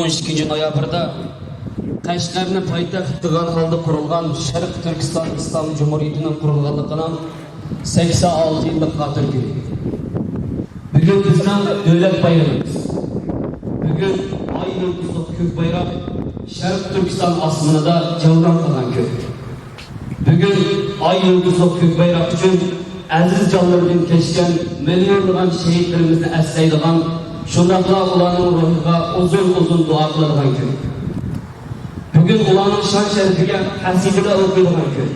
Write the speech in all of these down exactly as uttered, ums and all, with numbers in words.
ئىككىنچى نويابىردا قەشقەرنى پايتەخت قىلغان ھالدا قۇرۇلغان شەرقىي تۈركىستان ئىسلام جۇمھۇرىيىتىنىڭ قۇرۇلغانلىقىنىڭ سەكسەن ئالتە يىللىق خاتىرە كۈنى. بۈگۈن بىزنىڭ دۆلەت بايرىمىمىز. بۈگۈن ئاي يۇلتۇزلۇق كۆك بايراق شەرقىي تۈركىستان ئاسمىنىدا جەۋلان قىلغان كۈن. بۈگۈن ئاي يۇلتۇزلۇق كۆك بايراق ئۈچۈن ئەزىز جانلىرىدىن كەچكەن مىليونلىغان شېھىتلىرىمىزنى ئەسلەيدىغان، شۇنداقلا ئۇلارنىڭ روھىغا ئۇزۇن-ئۇزۇن دۇئا قىلىدىغان كۈن. بۈگۈن ئۇلارنىڭ شان-شەرىپىگە قەسىدىلەر ئوقۇيدىغان كۈن.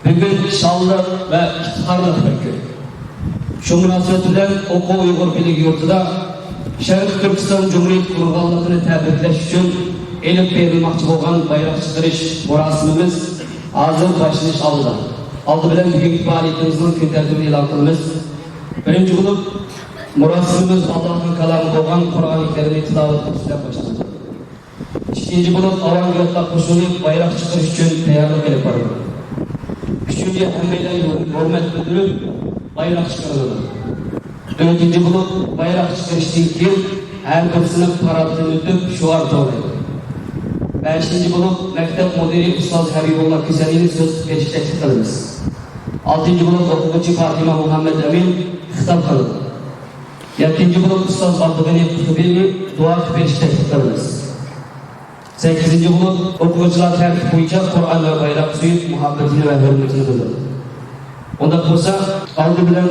بۈگۈن شانلىق ۋە ئىپتىخارلىق بىر كۈن. شۇ مۇناسىۋەت بىلەن ئوقۇ ئۇيغۇر بىلىم يۇرتىدا شەرقىي تۈركىستان جۇمھۇرىيىتى قۇرۇلغانلىقىنى تەبرىكلەش ئۈچۈن ئېلىپ بېرىلماقچى بولغان بايراق چىقىرىش مۇراسىمىمىز ھازىر باشلىنىش ئالدىدا. ئالدى بىلەن بۈگۈنكى پائالىيىتىمىزنىڭ كۈن تەرتىپىنى ئېلان قىلىمىز. بىرىنچى بولۇپ، مۇراسىمىمىز ئاللاھنىڭ كالامى بولغان قۇرئان كەرىمنى تىلاۋەت قىلىش بىلەن باشلىنىدۇ. ئىككىنچى بولۇپ، ئاۋانگارتلار قوشۇنى بايراق چىقىرىش ئۈچۈن تەييارلىق ئېلىپ بارىدۇ. ئۈچىنچى، ھەممەيلەن ھۆرمەت بىلدۈرۈپ بايراق چىقىرىلىدۇ. تۆتىنچى بولۇپ، بايراق چىقىرىشتىن كېيىن ھەر بىر سىنىپ پاراتتىن ئۆتۈپ شوئار توۋلايدۇ. بەشىنچى بولۇپ، مەكتەپ مۇدىرى ئۇستاز ھەبىبۇللا كۈسەنىنى سۆز قىلىپ بېرىشكە تەكلىپ قىلىمىز. ئالتىنچى بولۇپ، ئوقۇغۇچى پاتىمە مۇھەممەد ئەمىن خىتاب قىلىدۇ. يەتتىنچى بولۇپ، ئۇستاز ئابدۇغېنى قۇتۇبىنى دۇئا قىلىپ بېرىشكە تەكلىپ قىلىمىز. سەككىزىنچى بولۇپ، ئوقۇغۇچىلار تەرتىپ بويىچە قۇرئان ۋە بايراققا سۆيۈپ مۇھەببىتىنى ۋە ھۆرمىتىنى بىلدۈرىدۇ. ئۇنداق بولسا، ئالدى بىلەن،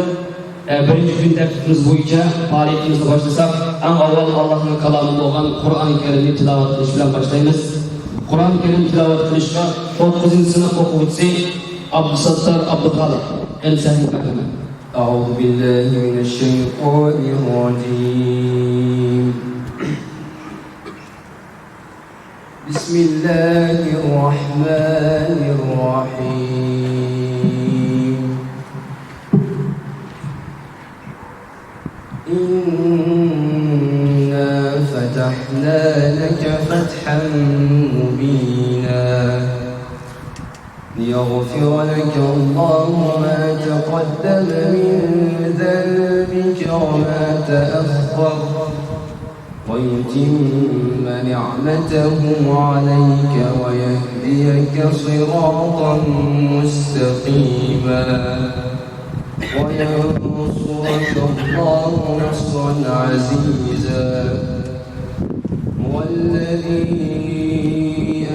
ئە، بىرىنچى كۈن تەرتىپىمىز بويىچە پائالىيىتىمىزنى باشلىساق، ئەڭ ئاۋۋال ئاللاھنىڭ كالامى بولغان قۇرئان كەرىمنى تىلاۋەت قىلىش بىلەن باشلايمىز. قۇرئان كەرىم تىلاۋەت قىلىشقا توققۇزىنچى سىنىپ ئوقۇغۇچىسى ئابدۇساتتار ئابدۇخالىق، ئەل سەھىل مەھمەت. أعوذ بالله من الشيطان الرجيم. بسم الله الرحمن الرحيم. إنا فتحنا لك فتحا مبينا. ليغفر لك الله ما تقدم من ذنبك وما تأخر، ويتم نعمته عليك ويهديك صراطا مستقيما، وينصرك الله نصرا عزيزا. هو الذي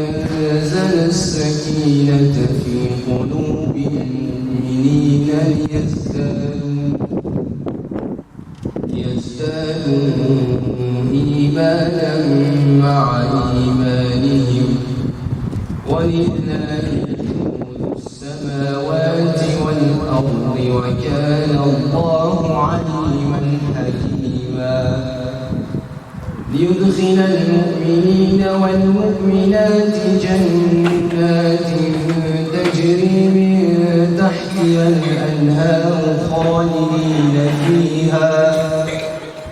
أنزل السكينة في قلوب المؤمنين ليزدادوا، ليزدادوا إيمانا مع إيمانهم، ولله جنود السماوات والأرض، وكان الله عليما حكيما. ليدخل المؤمنين والمؤمنات جنات تجري من تحتها الأنهار خالدين فيها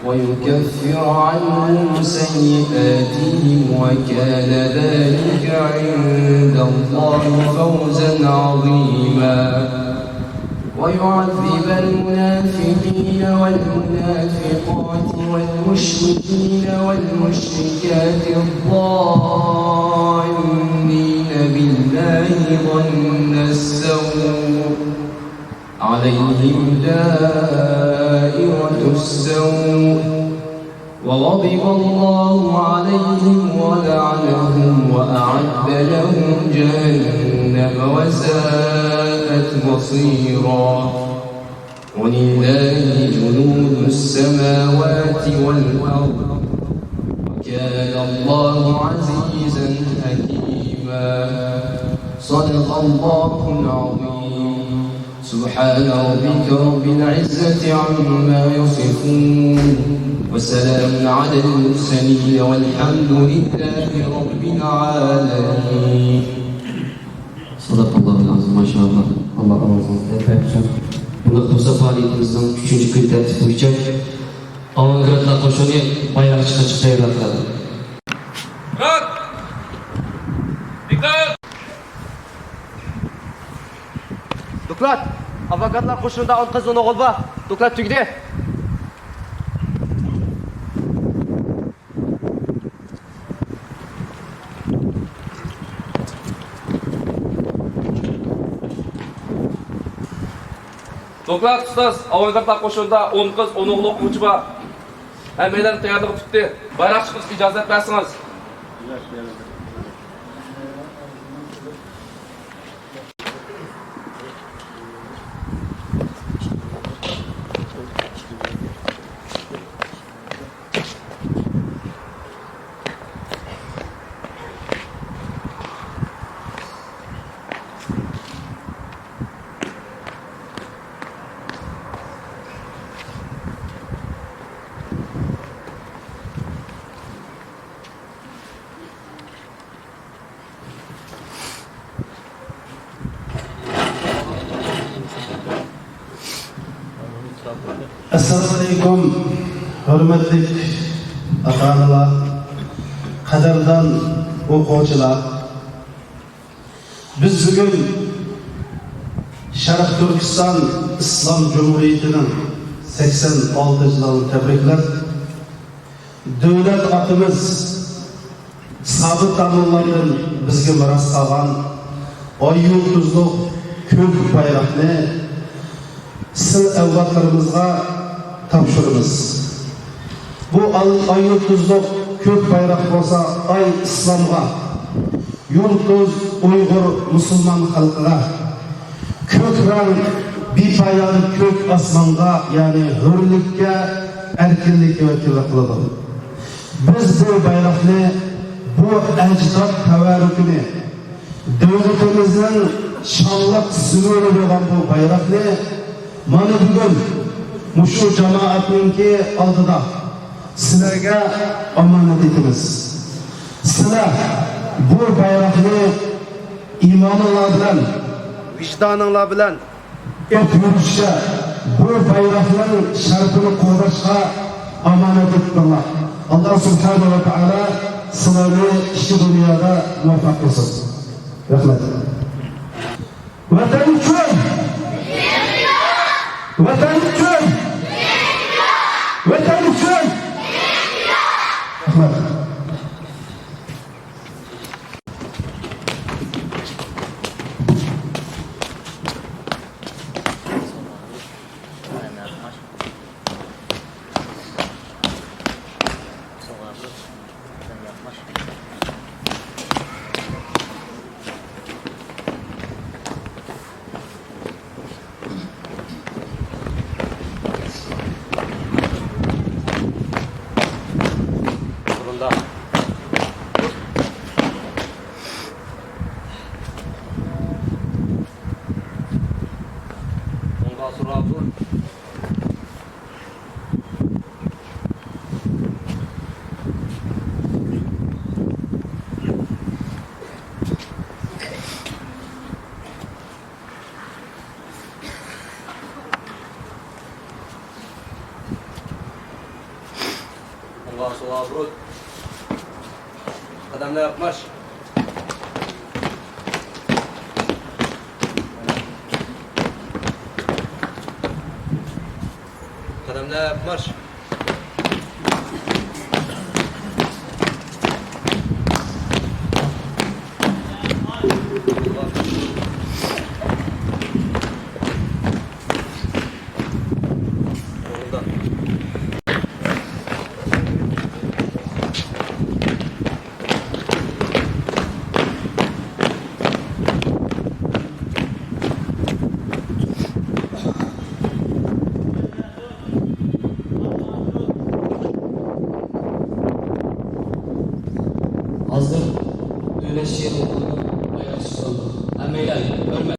ويكفر عنهم سيئاتهم وكان ذلك عند الله فوزا عظيما. ويعذب المنافقين والمنافقات والمشركين والمشركات الظانين بالله ظن السوء، عليهم دائرة السوء، وغضب الله عليهم ولعنهم وأعد لهم جهنم وساءت مصيرا. ولله جنود السماوات والأرض، وكان الله عزيزا حكيما. صدق الله العظيم. سبحان ربك رب العزة عما يصفون، وسلام على المرسلين، والحمد لله رب العالمين. صدق الله العظيم، ماشاءالله. ئاللا ئاۋازىڭىزنى بەرىكەتلىك قىلسۇن. بۇنداق بولسا پائالىيىتىمىزنىڭ ئۈچىنچى كۈن تەرتىپى بويىچە ئاۋانگارتلار قوشۇنى بايراق چىقىرىشقا تەييارلىق قىلىدۇ. دوكلات! ئاۋانگارتلار قوشۇنىدا ئون قىز، ئون ئوغۇل بار. دوكلات تۈگىدى. دوكلات ئۇستاز، ئاۋانگارد قوشۇنىدا ئون قىز، ئون ئوغۇل ئوقۇغۇچى بار. ھەممەيلەن تەييارلىقى پۈتتى. بايراق چىقىش ئىجازەت بەرسىڭىز. ئەسسالامۇئەلەيكۇم، ھۆرمەتلىك ئاتا-ئانىلار، قەدىردان ئوقۇغۇچىلار! بىز بۈگۈن شەرقىي تۈركىستان ئىسلام جۇمھۇرىيىتىنىڭ سەكسەن ئالتىنچى يىلىنى تەبرىكلەپ، دۆلەت ئاتىمىز سابىت داموللامدىن بىزگە مىراس قالغان ئاي يۇلتۇزلۇق كۆك بايراقنى سىل ئەۋلادلىرىمىزغا تاپشۇرىمىز. بۇ ئال-، ئاي يۇلتۇزلۇق كۆك بايراق بولسا ئاي ئىسلامغا، يۇلتۇز ئۇيغۇر مۇسۇلمان خەلقىگە، كۆك رەڭ بىپايانە كۆك ئاسمانغا، يەنى ھۆرلۈككە، ئەركىنلىككە ۋەكىللىك قىلىدۇ. بىز بۇ بايراقنى، بۇ ئەجداد تەۋەررۈكىنى، دۆلىتىمىزنىڭ شانلىق سىمۋولى بولغان بۇ بايراقنى مانا بۈگۈن مۇشۇ جامائەتنىڭكى ئالدىدا سىلەرگە ئامانەت ئېتىمىز. سىلەر بۇ بايراقنى ئىمانىڭلار بىلەن، ۋىجدانىڭلار بىلەن ئېلىپ يۈرۈشكە، بۇ بايراقنىڭ شەرىپىنى قوغداشقا ئامانەت ئېتىپ بېرىڭلار. ئاللا سۇبھانەھۇ ۋە تائالا سىلەرنى ئىككى دۇنيادا مۇۋەپپەق قىلسۇن. رەھمەت. ۋەتەن ئۈچۈن! ۋەتەن ئۈچۈن! ۋەتەن ئۈچۈن! رەھمەت. ئاللا سوۋا بۇرۇت. قەدەملەر مارش. قەدەملەر مارش. ھازىر دۆلەت شىئارلىرىنىڭ بايرىقى سۇندۇق. ھەممەيلەن ھۆرمەت.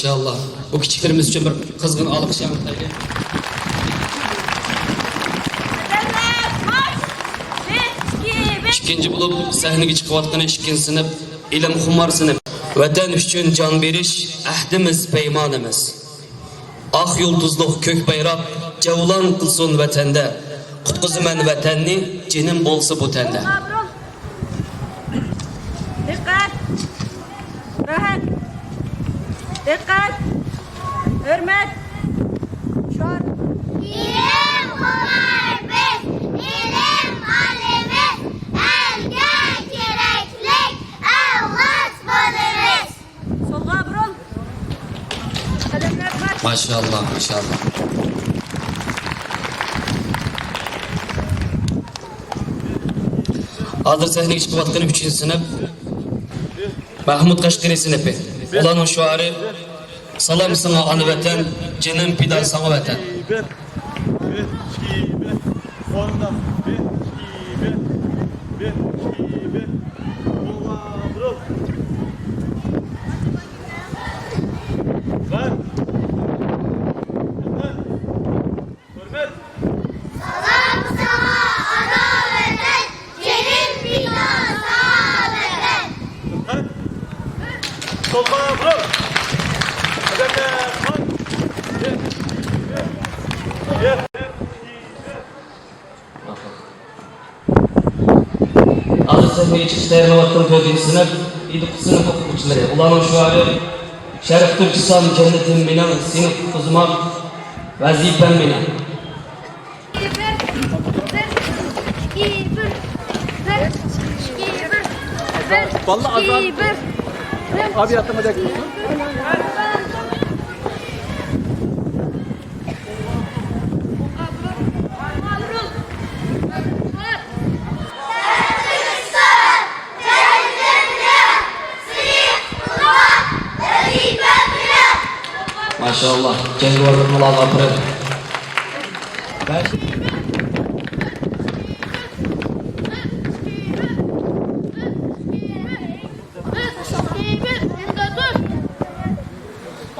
ئىنشاللا. بۇ كىچىكلىرىمىز ئۈچۈن بىر قىزغىن ئالقىش ئاڭلىتايلى. ئىككىنچى بولۇپ سەھنىگە چىقىۋاتقىنى ئىككىنچى سىنىپ، ئىلىمخۇمار سىنىپ. ۋەتەن ئۈچۈن جان بېرىش ئەھدىمىز، پەيمانىمىز. ئاق يۇلتۇزلۇق كۆك بايراق جەۋلان قىلسۇن ۋەتەندە. قۇتقۇزىمەن ۋەتەننى، جېنىم بولسا بۇ تەندە. دىققەت! رەھەت! دىققەت! ھۆرمەت! شوئار! ئىلىم خۇمار بىز، ئىلىم ئالىمىز، ئەلگە كېرەكلىك ئەۋلاد بولىمىز. سولغا بۇرۇل. قەدەملەر پەس. ماشائاللا، ماشائاللا. ھازىر سەھنىگە چىقىۋاتقان ئۈچىنچى سىنىپ مەھمۇد قەشقىرى سىنىپى. ئۇلارنىڭ شوئارى: سالام ساڭا ئانا ۋەتەن، جېنىم پىدا ساڭا ۋەتەن. بىر، بىر، ئىككى، بىر. ئورۇنداپ. بىر، ئىككى، بىر. بىر، ئىككى، بىر. ئوڭغا بۇرۇل. بار. ھۆرمەت. سالام ساڭا ئانا ۋەتەن، جېنىم پىدا ساڭا ۋەتەن. سولغا بۇرۇل. قەدەملەر پەس. ھازىر سەھنىگە چىقىش تەييارلىنىۋاتقان تۆتىنچى سىنىپ ئىدىقۇت سىنىپ ئوقۇغۇچىلىرى. ئۇلارنىڭ شوئارى: شەرىپتۇر جىسان جەننىتىم مېنىڭ، سېنى قۇتقۇزماق ۋەزىپەم مېنىڭ. بالىلار ئازراق ئابىياتىڭىزدەك. ماشائاللا، جەڭگىۋارلىرىمىزغا ئاپىرىن.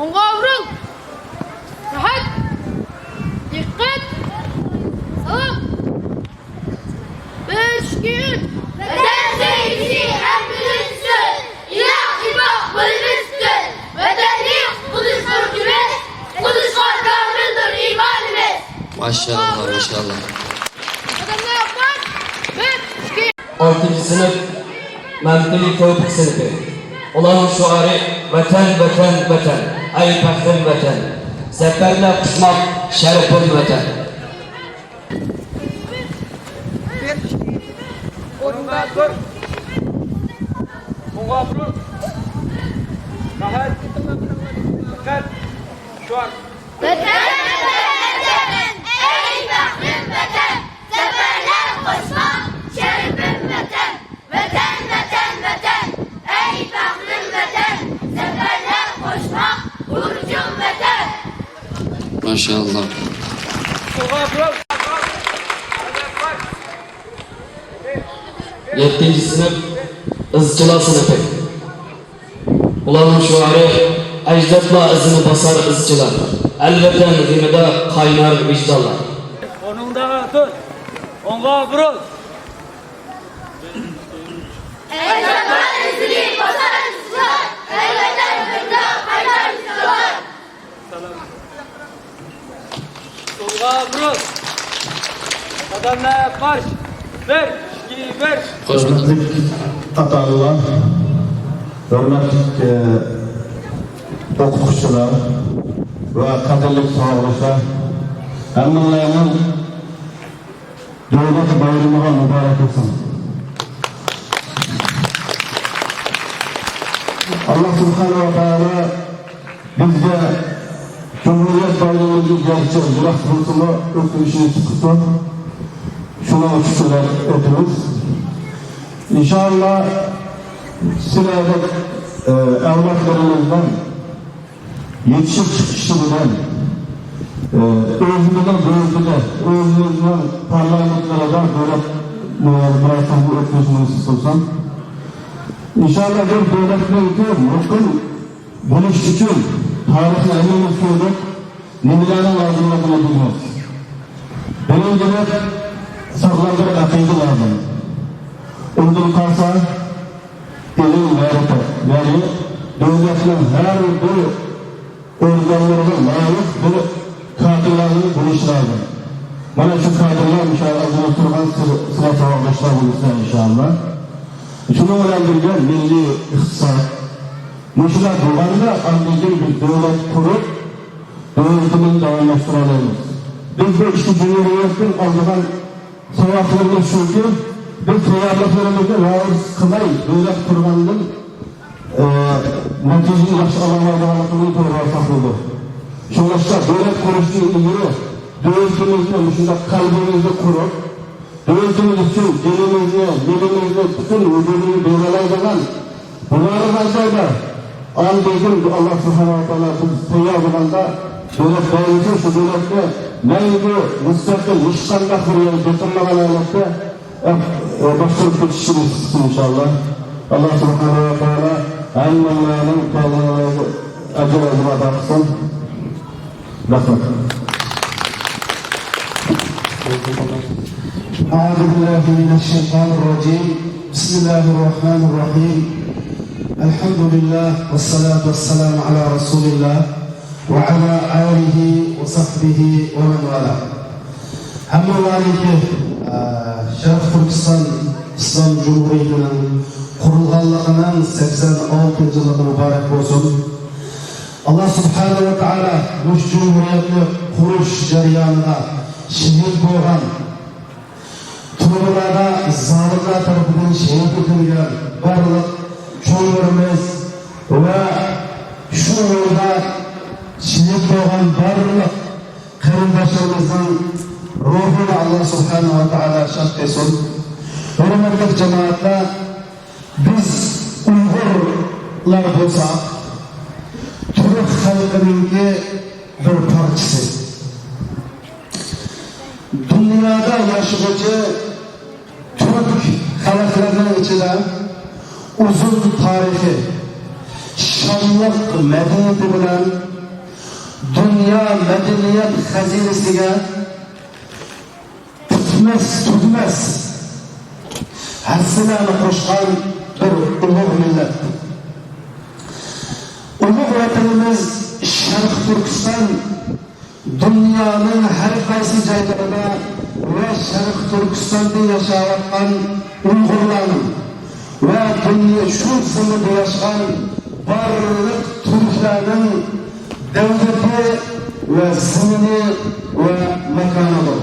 ئوڭغا ئورۇن! رەھەت! دىققەت! سالام! بىر، ئىككى، ئۈچ! ۋەتەن سۆيگۈسى ھەممىدىن ئۈستۈن، ئىلاھ ئىبا بولىمىز پۈتۈن. ۋەتەننى قۇتقۇزۇش بۇرچىمىز، قۇتقۇزۇشقا كامىلدۇر ئىمانىمىز. ماشائاللا، ماشائاللا. ئادەملەر ياپماس! بىر، ئىككى! ئالتىنچى سىنىپ مەمتىلى تەۋپىق سىنىپى. ئۇلارنىڭ شوئارى: ۋەتەن، ۋەتەن، ۋەتەن، ئەي پەخرىم ۋەتەن، زەپەرلەر قۇچماق شەرىپىم ۋەتەن. ئورۇنغا تۇر. ئوڭغا بۇرۇل. رەھەت. دىققەت. شوئار. ۋەتەن، ۋەتەن، ۋەتەن، ئەي پەخرىم ۋەتەن، زەپەرلەر قوشماق شەرىپىم ۋەتەن. ۋەتەن، ۋەتەن، ۋەتەن، ئەي پەخرىم ۋەتەن، زەپەرلەر قوشماق بۇرچۇم ۋەتەن. ماشائاللا. يەتتىنچى سىنىپ ئىزچىلار سىنىپى. ئۇلارنىڭ شوئارى: ئەجدادلار ئىزىنى باسار ئىزچىلار، ئەل ۋەتەن غېمىدا قاينار ۋىجدانلار. ئورنۇڭدا تۇر، ئوڭغا بۇرۇل. ئەجدادلار ئىزىنى باسار ئىزچىلار، ئەل ۋەتەن غېمىدا قاينار ۋىجدانلار. سولغا بۇرۇل. قەدەملەر مارش. بىر، ئىككى، بىر. خوش بولدۇق. ھۆرمەتلىك ئاتا-ئانىلار، ھۆرمەتلىك، ئە، ئوقۇتقۇچىلار ۋە قەدىرلىك ساۋاقداشلار، ھەممىڭلارنىڭ دۆلەت بايرىمىغا مۇبارەك بولسۇن. ئاللا سۇبھانەھۇ ۋە تائالا بىزگە جۇمھۇرىيەت بايرىمىمىزنى گەرچە يىراق بولسىمۇ ئۆتكۈزۈشنى نېسىپ قىلسۇن. شۇنىڭغا شۈكۈرلەر ئېيتىمىز. ئىنشائاللا سىلەردەك، ئە، ئەۋلادلىرىمىزنىڭ يېتىشىپ چىقىشى بىلەن، ئە، ئۆزىمىزنىڭ دۆلىتىدە، ئۆزىمىزنىڭ پارلامېنتلىرىدا دۆلەت، ئە، مۇراسىمىنى ئۆتكۈزۈشنى نېسىپ قىلسۇن. ئىنشائاللا بىر دۆلەتنىڭكى مۇقىم بولۇش ئۈچۈن تارىخنى ھەممىمىز كۆردۇق، نېمىلەرنىڭ لازىملىقىنى بىلىمىز. بىرىنچىدىن، ساغلام بىر ئەقىدە لازىم. ئۇندىن قالسا، ئىلىم، مەرىپەت، يەنى دۆلەتنىڭ ھەر بىر ئورگانلىرىغا لايىق بىر كادىرلارنىڭ بولۇشى لازىم. مانا شۇ كادىرلار ئىنشائاللا بولۇپ تۇرغان سىلە-، سىلە ساۋاقداشلار بولىسىلەر ئىنشائاللا. شۇنىڭ بىلەن بىرگە مىللىي ئىقتىساد. مۇشۇلار بولغاندا ئاندىن كېيىن بىز دۆلەت قۇرۇپ، دۆلىتىمىزنى داۋاملاشتۇرالايمىز. بىز بۇ ئىككى جۇمھۇرىيەتتىن ئالىدىغان ساۋاقلىرىمىز شۇكى، بىز تەييارلىقلىرىمىزنى راۋۇرۇس قىلماي، دۆلەت قۇرغاندىن، ئە، نەتىجىنى ياخشى ئالالمايدىغانلىقىمىزنى توغرا ساقلىدۇق. شۇڭلاشقا دۆلەت قۇرۇشتىن ئىلگىرى دۆلىتىمىزنى مۇشۇنداق قەلبىمىزدە قۇرۇپ، دۆلىتىمىز ئۈچۈن جېنىمىزنى، مېلىمىزنى، پۈتۈن ۋۇجۇدىمىزنى بېرەلەيدىغان بۇلارنىڭ ئەجەبا ئاندىن كېيىن ئاللا سۇبھانەھۇ ۋە تائالا بىز تەييار بولغاندا دۆلەت بەرگۈچى شۇ دۆلەتنى مەڭگۈ مۇستەقىل، ھېچقانداق بىر يەرگە بېقىنمىغان ھالەتتە، ئە، ئە، باشقۇرۇپ كېتىشىنى نېسىپ قىلسۇن ئىنشائاللا. ئاللا سۇبھانەھۇ ۋە تائالا ھەممىڭلارنىڭ كەلگەنلەرگە ئەجىر ئەزىم ئاتا قىلسۇن. رەھمەت. أعوذ بالله من الشيطان الرجيم. بسم الله الرحمن الرحيم. الحمد لله والصلاة والسلام على رسول الله وعلى آله وصحبه ومن والاه. ھەممىڭلارنىڭكى، ئە، شەرقىي تۈركىستان ئىسلام جۇمھۇرىيىتىنىڭ قۇرۇلغانلىقىنىڭ سەكسەن ئالتىنچى يىللىقى مۇبارەك بولسۇن. ئاللا سۇبھانەھۇ ۋە تائالا مۇشۇ جۇمھۇرىيەتنى قۇرۇش جەريانىدا شېھىت بولغان، تۈرمىلەردە زالىملار تەرىپىدىن شېھىت ئېتىلگەن بارلىق چوڭلىرىمىز ۋە شۇ يولدا شېھىت بولغان بارلىق قېرىنداشلىرىمىزنىڭ روھىنى ئاللا سۇبھانەھۇ ۋە تائالا شاد قىلسۇن. ھۆرمەتلىك جامائەتلەر، بىز ئۇيغۇرلار بولساق، تۈرك خەلقىنىڭكى بىر پارچىسى. دۇنيادا ياشىغۇچى تۈرك خەلقلىرىنىڭ ئىچىدە ئۇزۇن تارىخى، شانلىق مەدەنىيىتى بىلەن دۇنيا مەدەنىيەت خەزىنىسىگە پۈتمەس، تۈگىمەس ھەسسىلەرنى قوشقان بىر ئۇلۇغ مىللەت. ئۇلۇغ ۋەتىنىمىز شەرقىي تۈركىستان دۇنيانىڭ ھەر قايسى جايلىرىدا ۋە شەرقىي تۈركىستاندا ياشاۋاتقان ئۇيغۇرلارنىڭ ۋە دۇنيا شۇ زېمىندا ياشىغان بارلىق تۈركلەرنىڭ دەۋلىتى ۋە زېمىنى ۋە ماكانىدۇر.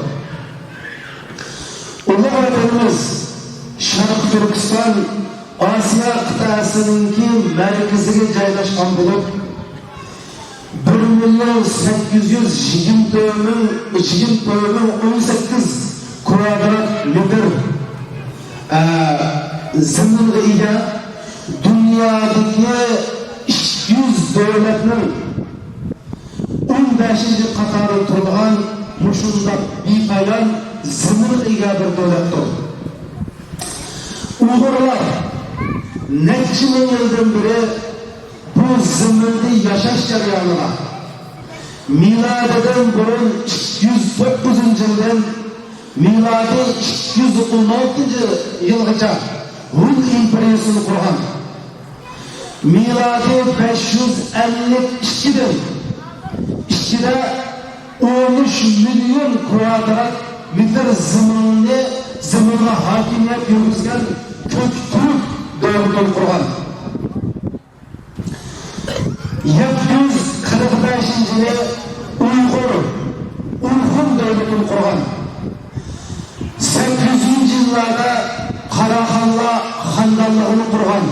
ئۇلۇغ ۋەتىنىمىز شەرقىي تۈركىستان ئاسىيا قىتئەسىنىڭكى مەركىزىگە جايلاشقان بولۇپ، بىر مىليون سەككىز يۈز يىگىرمە تۆت مىڭ، يىگىرمە تۆت مىڭ ئون سەككىز كۋادرات مېتىر، ئە، زېمىنغا ئىگە. دۇنيادىكى ئىككى يۈز دۆلەتنىڭ ئون بەشىنچى قاتاردا تۇرىدىغان مۇشۇنداق بىپايان زېمىنغا ئىگە بىر دۆلەتتۇر. ئۇيغۇرلار نەچچە مىڭ يىلدىن بېرى بۇ زېمىندا ياشاش جەريانىدا، مىلادىدىن بۇرۇن ئىككى يۈز توققۇزىنچى يىلدىن مىلادىي ئىككى يۈز ئون ئالتىنچى يىلغىچە ھۇن ئىمپېرىيىسىنى قۇرغان. مىلادىي بەش يۈز ئەللىك ئىككىدىن ئىچىدە ئون ئۈچ مىليون كۋادرات مېتىر زېمىننى، زېمىنغا ھاكىمىيەت يۈرگۈزگەن كۆك تۈرك دۆلىتىنى قۇرغان. يەتتە يۈز قىرىق بەشىنچى يىلى ئۇيغۇر ئۇرخۇن دۆلىتىنى قۇرغان. سەككىز يۈزىنچى يىللاردا قاراخانلار خانىدانلىقىنى قۇرغان.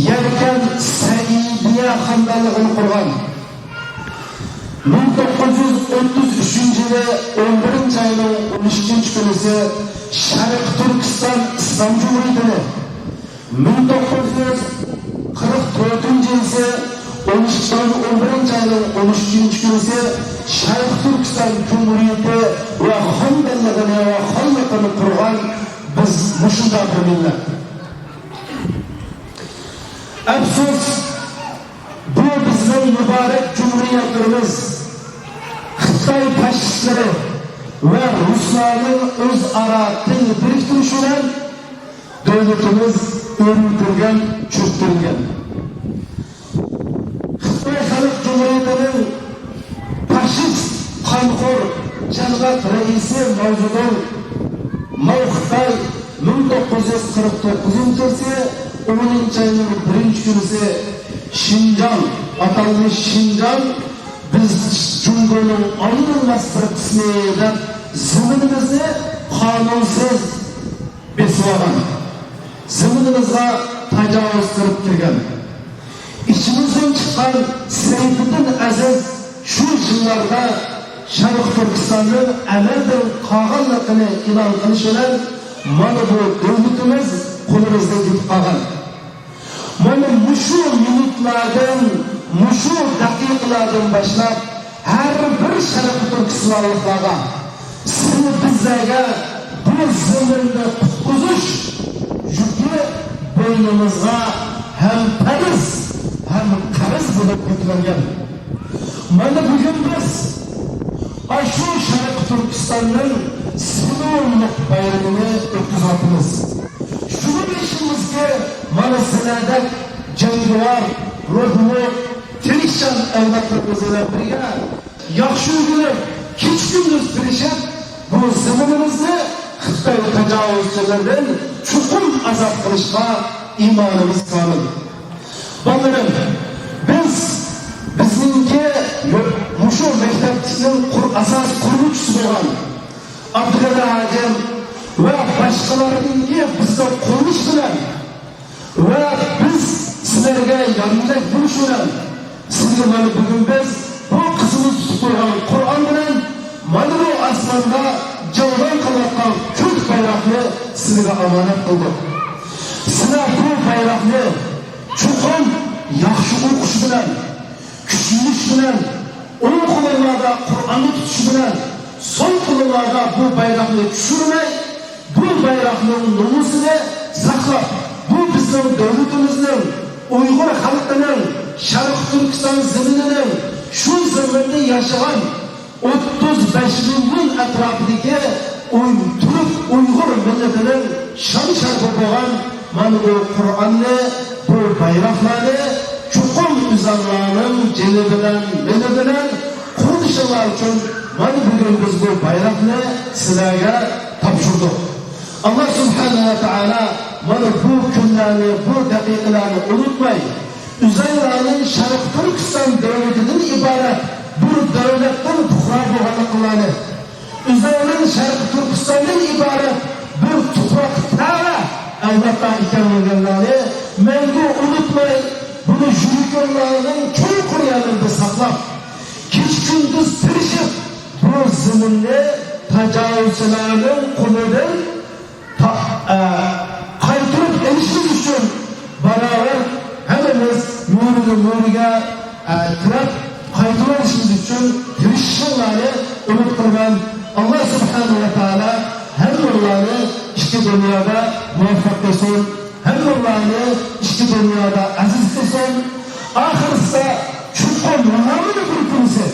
يەركەن سەئىدىيە خانىدانلىقىنى قۇرغان. مىڭ توققۇز يۈز ئوتتۇز ئۈچىنچى يىلى ئون بىرىنچى ئاينىڭ ئون ئىككىنچى كۈنىسى شەرقىي تۈركىستان ئىسلام جۇمھۇرىيىتىنى، مىڭ توققۇز يۈز قىرىق تۆتىنچى يىلى ئون ئۈچ، ئون بىرىنچى ئاينىڭ ئون ئۈچىنچى كۈنىسى شەرقىي تۈركىستان جۇمھۇرىيىتى ۋە خانىدانلىقىنى ۋە خانلىقىنى قۇرغان بىز مۇشۇنداق بىر مىللەت. ئەپسۇس، بۇ بىز مۇبارەك جۇمھۇرىيەتلىرىمىز خىتاي پاشىستلىرى ۋە رۇسلارنىڭ ئۆزئارا تىل بىرىكتۈرۈشى بىلەن دۆلىتىمىز ئېرىندۈرگەن، چۆكتۈرۈلگەن. خىتاي خەلق جۇمھۇرىيىتىنىڭ پاشىست، قانخور، جەللاد رەئىسى ماۋزېدۇڭ، ماۋ خىتاي، مىڭ توققۇز يۈز قىرىق توققۇزىنچى يىلى ئونىنچى ئاينىڭ بىرىنچى كۈنىسى شىنجاڭ، ئاتالمىش شىنجاڭ بىز جۇڭگونىڭ ئايرىلماس بىر قىسمى دەپ زېمىنىمىزنى قانۇنسىز بېسىۋالغان، زېمىنىمىزغا تاجاۋۇز قىلىپ كىرگەن. ئىچىمىزدىن چىققان سەيپىدىن ئەزىز شۇ يىللاردا شەرقىي تۈركىستاننىڭ ئەمەلدىن قالغانلىقىنى ئېلان قىلىشى بىلەن مانا بۇ دۆلىتىمىز قولىمىزدىن كېتىپ قالغان. مانا مۇشۇ مىنۇتلاردىن، مۇشۇ دەقىقىلەردىن باشلاپ ھەر بىر شەرقىي تۈركىستانلىقلارغا، سىلى بىزلەرگە بۇ زېمىننى قۇتقۇزۇش يۈكى بوينىمىزغا ھەم پەرز، ھەم قەرز بولۇپ يۈكلەنگەن. مانا بۈگۈن بىز ئاشۇ شەرقىي تۈركىستاننىڭ سىمۋوللۇق بايرىمىنى ئۆتكۈزۈۋاتىمىز. شۇنى بىلىشىمىزكى، مانا سىلەردەك جەڭگىۋار، روھلۇق، تىرىشچان ئەۋلادلىرىمىز بىلەن بىرگە ياخشى ئۆگىنىپ، كېچە-كۈندۈز تىرىشىپ، بۇ زېمىنىمىزنى خىتاي تاجاۋۇزچىلىرىدىن چوقۇم ئازاد قىلىشقا ئىمانىمىز كامىل. بالىلىرىم، بىز، بىزنىڭكى مۇشۇ مەكتەپنىڭ قۇر-، ئاساس قۇرغۇچىسى بولغان ئابدۇغېنى ھاجىم ۋە باشقىلارنىڭكى بىزنى قوللىشى بىلەن ۋە بىز سىلەرگە ياردەمدەك بولۇش بىلەن، سىزگە مانا بۈگۈن بىز بۇ قىزىمىز تۇتۇپ قويغان قۇرئان بىلەن مانا بۇ ئاسماندا جەۋلان قىلىۋاتقان كۆك بايراقنى سىزگە ئامانەت قىلدۇق. سىلەر بۇ بايراقنى چوقۇم ياخشى ئوقۇش بىلەن، كۈچلىنىش بىلەن، ئوڭ قولۇڭلاردا قۇرئاننى تۇتۇش بىلەن، سول قولۇڭلاردا بۇ بايراقنى چۈشۈرمەي، بۇ بايراقنىڭ نومۇسىنى ساقلاپ، بۇ بىزنىڭ دۆلىتىمىزنىڭ، ئۇيغۇر خەلقىنىڭ، شەرقىي تۈركىستان زېمىنىنىڭ، شۇ زېمىندا ياشىغان ئوتتۇز بەش مىليون ئەتراپىدىكى ئۇي-، تۈرك ئۇيغۇر مىللىتىنىڭ شان-شەرىپى بولغان مانا بۇ قۇرئاننى، بۇ بايراقلارنى چوقۇم ئۆزۈڭلارنىڭ جېنى بىلەن، مېلى بىلەن قوغدىشىڭلار ئۈچۈن مانا بۈگۈن بىز بۇ بايراقنى سىلەرگە تاپشۇردۇق. ئاللا سۇبھانەھۇ ۋە تائالا مانا بۇ كۈنلەرنى، بۇ دەقىقىلەرنى ئۇنتۇماي، ئۆزۈڭلارنىڭ شەرقىي تۈركىستان دۆلىتىدىن ئىبارەت بىر دۆلەتنىڭ پۇقرا بولغانلىقىڭلارنى، ئۆزۈڭلارنىڭ شەرقىي تۈركىستاندىن ئىبارەت بىر تۇپراق تەۋە ئەۋلادلار ئىكەنلىكىڭلارنى مەڭگۈ ئۇنتۇماي، بۇنى يۈرىكىڭلارنىڭ چوڭقۇر يەرلىرىدە ساقلاپ، كېچە-كۈندۈز تىرىشىپ، بۇ زېمىننى تاجاۋۇزچىلارنىڭ قولىدىن تا-، ئە، قايتۇرۇپ ئېلىشىمىز ئۈچۈن باراۋەر ھەممىمىز مۈرىگە، مۈرىگە، ئە، تىرەپ قايتۇرۇپ ئېلىشىمىز ئۈچۈن تىرىشىشىڭلارنى ئۈمىد قىلىمەن. ئاللا سۇبھانەھۇ ۋە تائالا ھەممىڭلارنى ئىككى دۇنيادا مۇۋەپپەق قىلسۇن. ھەممىڭلارنى ئىككى دۇنيادا ئەزىز قىلسۇن. ئاخىرسىدا چوقۇم مانا بۇ بىر كۈنسى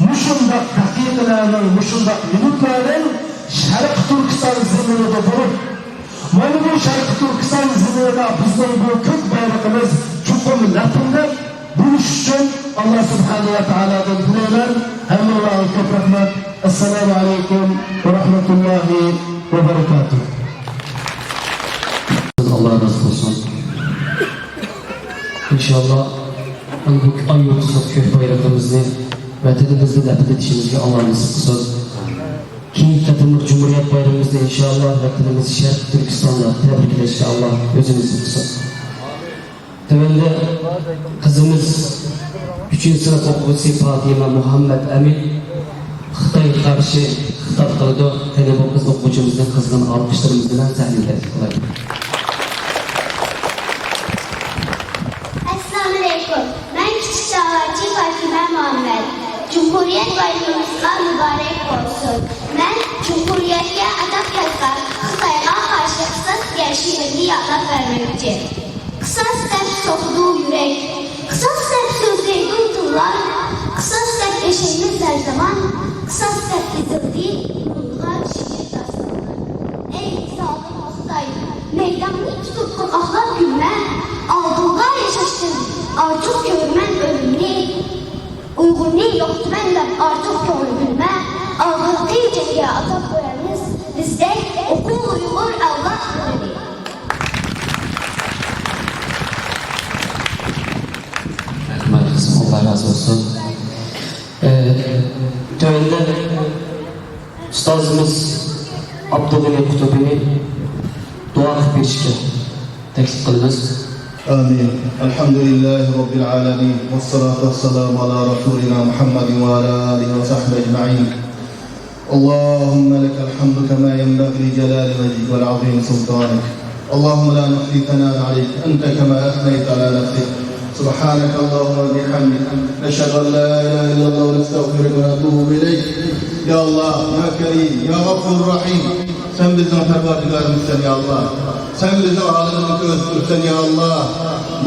مۇشۇنداق دەقىقىلەرنىڭ، مۇشۇنداق مىنۇتلارنىڭ شەرقىي تۈركىستان زېمىنىدا بولۇپ، مانا بۇ شەرقىي تۈركىستان زېمىنىدا بىزنىڭ بۇ كۆك بايرىقىمىز چوقۇم لەپىلدەپ بولۇش ئۈچۈن ئاللا سۇبھانەھۇ ۋە تائالادىن تىلەيمەن. ھەممىڭلارغا كۆپ رەھمەت. ئەسسالامۇ ئەلەيكۇم ۋە رەھمەتۇللاھى ۋە بەرىكاتۇھ. ئاللا رازى بولسۇن. ئىنشاللا، مانا بۇ ئاي يۇلتۇزلۇق كۆك بايرىقىمىزنى ۋەتىنىمىزدە لەپىلدىتىشىمىزگە ئاللا نېسىپ قىلسۇن. كېيىنكى قېتىملىق جۇمھۇرىيەت بايرىمىمىزنى ئىنشاللا ۋەتىنىمىز شەرقىي تۈركىستاندا تەبرىكلەشكە ئاللا ئۆزى نېسىپ قىلسۇن. تۆۋەندە قىزىمىز ئۈچىنچى سىنىپ ئوقۇغۇچىسى پاتىمە مۇھەممەد ئەمىن خىتايغا قارشى خىتاب قىلىدۇ. قېنى بۇ قىز ئوقۇغۇچىمىزنى قىزغىن ئالقىشلىرىمىز بىلەن سەھنىگە تەكلىپ قىلايلى. ئەسسالامۇئەلەيكۇم. مەن كىچىك داۋاچى پاتىمە مۇھەممەد. جۇمھۇرىيەت بايرىمىمىزغا مۇبارەك بولسۇن. مەن جۇمھۇرىيەتكە ئاتاپ يازغان خىتايغا قارشى قىساس دېگەن شېئىرنى يادلاپ بەرمەكچى. قىساس دەپ سوقىدۇ يۈرەك، قىساس دەپ سۆزلەيدۇ تىل. قىساس دەپ ياشايمىز ھەر زامان، قىساس دەپ يېزىلدى نۇرغا چۈشكەن داستانلار. ئەي زالىم خىتاي، مەيداننى تۇتۇپ قورقاقلاپ كۈلمە، ئالدىڭغا ياشاشتىن ئارتۇق كۆرىمەن ئۆلۈمنى. ئۇيغۇرنى يوقىتىمەن دەپ ئارتۇق كۆڭۈل بۆلمە، ئاخىرقى جەڭگە ئاتاپ قويارمىز بىزدەك ئوقۇل ئۇيغۇر ئەۋلادلىرىنى. رەھمەت، ئاللا رازى بولسۇن. ئە، تۆۋەندە ئۇستازىمىز ئابدۇغېنى قۇتۇبىنى دۇئا قىلىپ بېرىشكە تەكلىپ قىلىمىز. آمين. الحمد لله رب العالمين، والصلاة والسلام على رسولنا محمد وعلى آله وصحبه أجمعين. اللهم لك الحمد كما ينبغي لجلال وجهك ولعظيم سلطانك. اللهم لا نحصي ثناء عليك أنت كما أثنيت على نفسك. سبحانك اللهم وبحمدك، نشهد أن لا إله إلا الله، نستغفرك ونتوب إليك. يا الله، يا كريم، يا غفور رحيم. سەن بىزنىڭ پەرۋەردىگارىمىزسەن، يا الله. سەن بىزنىڭ ھالىمىزنى كۆرۈپ تۇرىسەن، يا الله.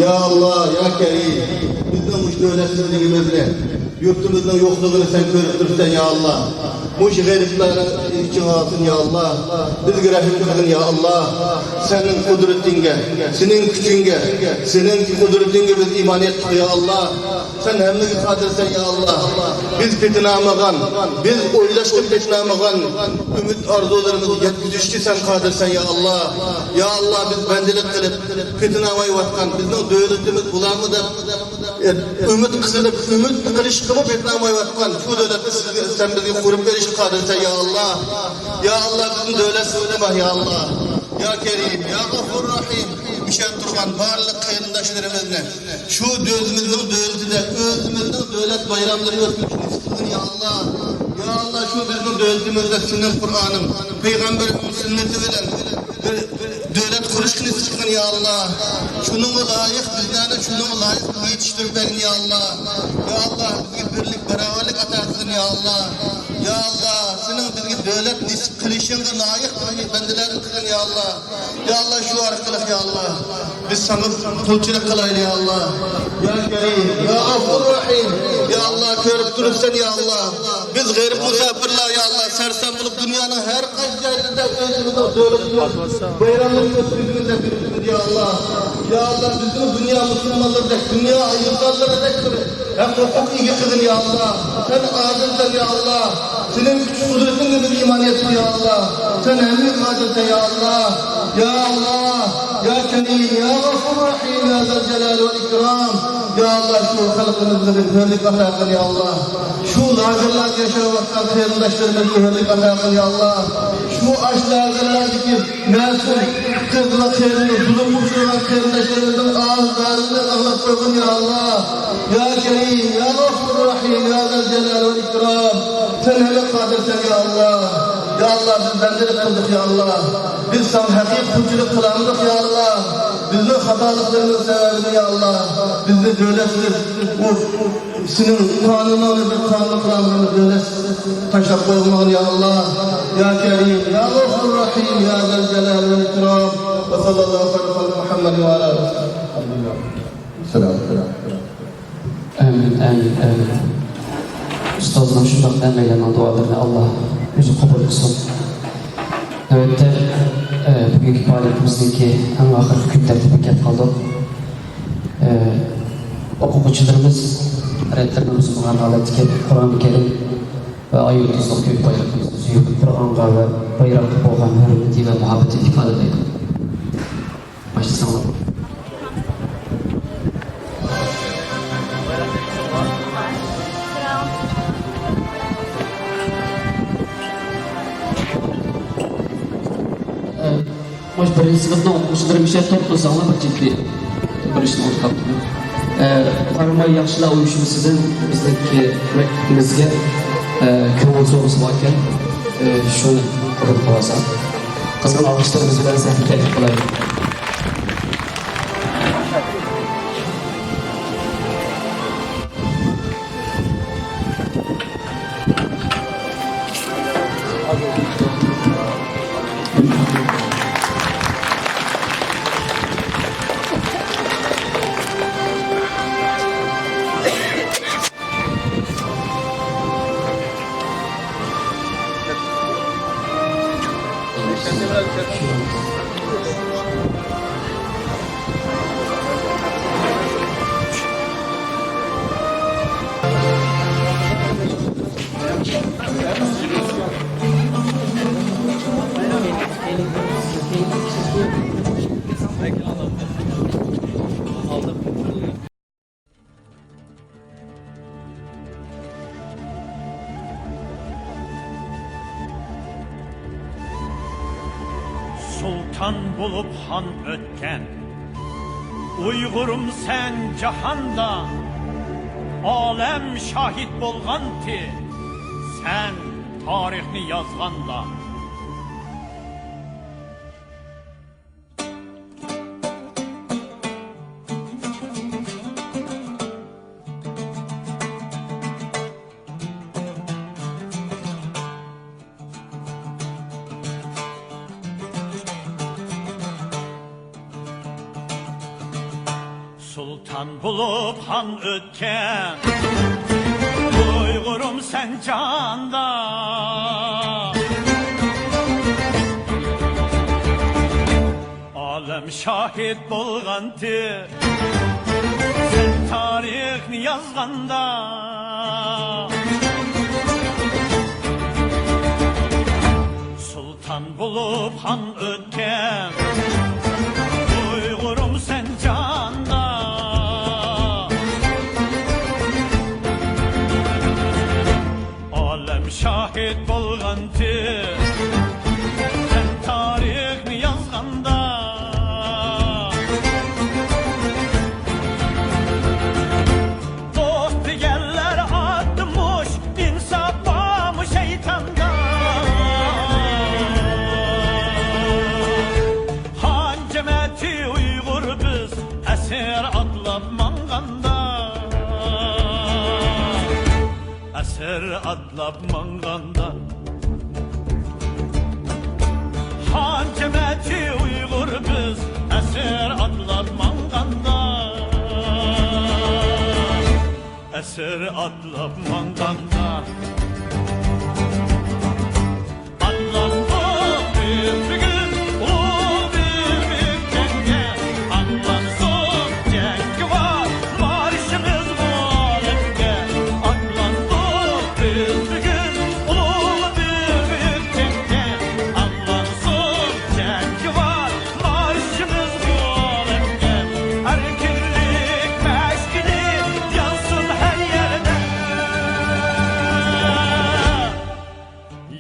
يا الله، يا كريم، بىزنىڭ مۇشۇ دۆلەتسىزلىكىمىزنى، يۇرتىمىزنىڭ يوقلۇقىنى سەن كۆرۈپ تۇرىسەن، يا الله. مۇشۇ غېرىبلارنىڭ ئىچىڭ ئالسۇن، يا الله. بىزگە رەھىم قىلغىن، يا الله. سېنىڭ قۇدرىتىڭگە، سېنىڭ كۈچۈڭگە، سېنىڭ قۇدرىتىڭگە بىز ئىمان ئېيتتۇق، يا الله. سەن ھەممىگە قادىرسەن، يا ئاللا. بىز پېتىنالمىغان، بىز ئويلاشقا پېتىنالمىغان ئۈمىد ئارزۇلىرىمىزنى يەتكۈزۈشكە سەن قادىرسەن، يا ئاللا. يا ئاللا، بىز بەندىلىك قىلىپ، پېتىنالمايۋاتقان، بىزنىڭ دۆلىتىمىز بولارمۇ دەپ، ئۈمىد قىلىپ، ئۈمىد قىلىشقىمۇ پېتىنالمايۋاتقان شۇ دۆلەتنى سىزگە، سەن بىزگە قۇرۇپ بېرىشكە قادىرسەن، يا ئاللا. يا ئاللا، بىزنى دۆلەتسىز قىلما، يا ئاللا. يا كەرىم، يا غەفۇر رەھىم، مۇشۇ يەردە تۇرغان بارلىق قېرىنداشلىرىمىزنى شۇ ئۆزىمىزنىڭ دۆلىتىدە، ئۆزىمىزنىڭ دۆلەت بايراملىرى ئۆتكۈزۈشنى نېسىپ قىلغىن، يا ئاللا. يا ئاللا، شۇ بىزنىڭ دۆلىتىمىزدە سېنىڭ قۇرئانىڭ، پەيغەمبىرىڭنىڭ سۈننىتى بىلەن بىر، بىر دۆلەت قۇرۇشنى نېسىپ قىلغىن، يا ئاللا. شۇنىڭغا لايىق بىزلەرنى شۇنىڭغا لايىق يېتىشتۈرۈپ بەرگىن، يا ئاللا. يا ئاللا، بىزگە بىرلىك، باراۋەرلىك ئاتا قىلغىن، يا ئاللا. يا ئاللا، سېنىڭ بىزگە دۆلەت نېسىپ قىلىشىڭغا لايىق بىزنى بەندىلەردىن قىلغىن، يا ئاللا. يا ئاللا، شۇ ئارقىلىق، يا ئاللا، بىز ساڭا قۇلچىلىق قىلايلى، يا ئاللا. يا كەرىم، يا غەفۇر رەھىم، يا ئاللا، كۆرۈپ تۇرۇپسەن، يا ئاللا. بىز غېرىب مۇساپىرلار، يا ئاللا، سەرسان بولۇپ دۇنيانىڭ ھەر قايسى جايلىرىدا ئۆزىمىزنىڭ دۆلىتىمىز بايراملىرىنى ئۆتكۈزگىنى دەپ يۈرىمىز، يا ئاللا. يا ئاللا، بىزنى دۇنيا مۇسۇلمانلىرىدەك، دۇنيا ئىنسانلىرىدەك بىر ھەق ھوقۇق ئىگە قىلغىن، يا ئاللا. سەن ئادىلسەن، يا ئاللا. سېنىڭ كۈچ قۇدرىتىڭگە بىز ئىمان ئېيتتۇق، يا ئاللا. سەن ھەممىگە قادىرسەن، يا ئاللا. يا ئاللا، يا كەرىم، يا غەفۇر رەھىم، يا زەل جالال ۋەل ئىكرام. يا ئاللا، شۇ خەلقىمىزگە بىر ھۆرلۈك ئاتا قىل، يا ئاللا. شۇ لاگېرلاردا ياشاۋاتقان قېرىنداشلىرىمىزگە ھۆرلۈك ئاتا قىل، يا ئاللا. شۇ ئاشۇ لاگېرلاردىكى مەسۇم قىز ۋە قېرىننى زۇلۇمغا ئۇچرىغان قېرىنداشلىرىمىزنىڭ ئاز-زارىنى ئاڭلاپ قويغىن، يا ئاللا. يا كەرىم، يا غەفۇر رەھىم، يا زەل جالال ۋەل ئىكرام. سەن ھەممىگە قادىرسەن، يا ئاللا. يا ئاللا، بىز بەندىلىك قىلدۇق، يا ئاللا. بىز ساڭا ھەقىقىي قۇلچىلىق قىلالمىدۇق، يا ئاللا. بىزنىڭ خاتالىقلىرىمىز سەۋەبىدىن، يا ئاللا، بىزنى دۆلەتسىز، ئۇ سېنىڭ قانۇنۇڭنى بىر قانۇن قىلالمىغان دۆلەتسىز تاشلاپ قويمىغىن، يا ئاللا. يا كەرىم، يا غەفۇر رەھىم، يا زەل جالال ۋەل ئىكرام. ۋە ساللاللاھۇ خەيرا خەلقى مۇھەممەد ۋە ئالا ئالىھى. ئەلھەمدۇلىللاھ. سالام. ئامىن، ئامىن، ئامىن. ئۇستازنىڭ شۇنداق ھەممەيلەننىڭ دۇئالىرىنى ئاللا ئۆزى قوبۇل قىلسۇن. نۆۋەتتە، ئە، بۈگۈنكى پائالىيىتىمىزنىڭكى ئەڭ ئاخىرقى كۈن تەرتىپىگە كەپ قالدۇق. ئە، ئوقۇغۇچىلىرىمىز رەتلىرىنى بۇزمىغان ھالەتتە كېلىپ، قۇرئانى كەرىم ۋە ئاي يۇلتۇزلۇق كۆك بايرىقىمىزنى سۆيۈپ، قۇرئانغا ۋە بايرامغا بولغان ھۆرمىتى ۋە مۇھەببىتىنى ئىپادىلەيدۇ. باشلىساڭلار. مۇشۇ بىرىنچى سىنىپنىڭ ئوقۇغۇچىلىرى مۇشۇ يەردە تۇرۇپ تۇرساڭلار، بىر جىددىي بىر ئىشنى ئۇنتۇپ قاپتىمەن. ئە، قاراماي ياخشىلار ئۇيۇشمىسىدىن بىزنىڭكى مەكتىپىمىزگە، ئە، كۆڭۈل سوۋغىسى باركەن، ئە، شۇنى قوبۇل قىلىۋالساق. قىزغىن ئالقىشلىرىمىز بىلەن سەھنىگە تەكلىپ قىلايلى. سۇلتان بولۇپ خان ئۆتكەن، ئۇيغۇرۇم سەن جاھاندا، ئالەم شاھىت بولغانتى، سەن تارىخنى يازغاندا. سۇلتان بولۇپ خان ئۆتكەن، ئۇيغۇرۇم سەن جاھاندا. ئالەم شاھىت بولغانتى، سەن تارىخنى يازغاندا. سۇلتان بولۇپ خان ئۆتكەن، ئۇيغۇرۇم سەن جاھاندا. ئالەم شاھىت بولغانتى، سەن تارىخنى يازغاندا. دوست دېگەنلەر ئاتمىش، ئىنساپ بارمۇ شەيتاندا؟ خان جەمەتى ئۇيغۇر بىز، ئەسىر ئاتلاپ ماڭغاندا. ئەسىر ئاتلاپ ماڭغاندا، خان جەمەتى ئۇيغۇر بىز، ئەسىر ئاتلاپ ماڭغاندا، ئەسىر ئاتلاپ ماڭغاندا. ئاتلاندۇق بىز بۈگۈن ئۇلۇغ بىر ئۆتكەنگە، ئاتلانسۇن جەڭگىۋار مارشىمىز بۇ ئالەمگە. ئاتلاندۇق بىز بۈگۈن ئۇلۇغ بىر ئۆتكەنگە، ئاتلانسۇن جەڭگىۋار مارشىمىز بۇ ئالەمگە. ئەركىنلىك مەشئىلى يانسۇن ھەر يەردە.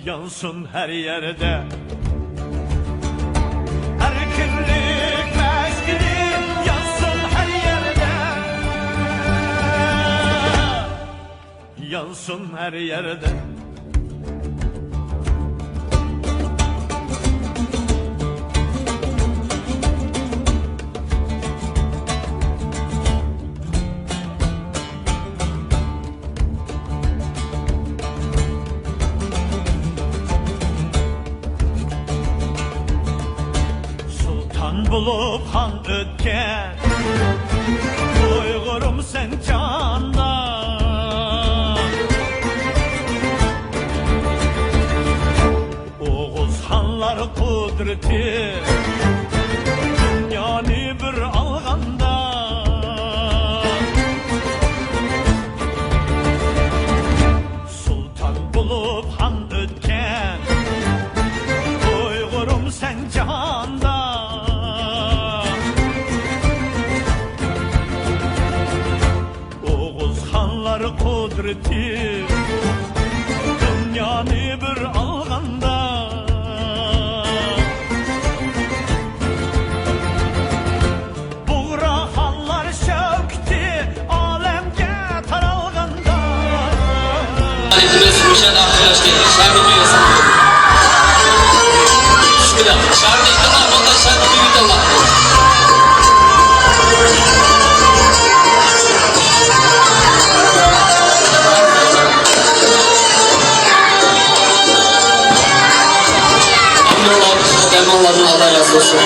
يانسۇن ھەر يەردە. ئەركىنلىك مەشئىلى يانسۇن ھەر يەردە. يانسۇن ھەر يەردە. سۇلتان بولۇپ خان ئۆتكەن، ئۇيغۇرۇم سەن جاھاندا. ئوغۇز خانلار قۇدرىتى دۇنيانى بىر ئالغاندا. سۇلتان بولۇپ خان ئۆتكەن، ئۇيغۇرۇم سەن جاھاندا. ئوغۇز خانلار قۇدرىتى دۇنيانى بىر ئالغاندا، بۇغرا خانلار شەۋكىتى ئالەمگە تارالغاندا. ئايتىمىز روشەن ئاخىرلاشتى. شادلىق تۇيغۇسى. شۈكرى. شادلىق تۇيغۇسى. ئامىن. ئاللا رەھمەتلىرىنى ئاتا قىلسۇن.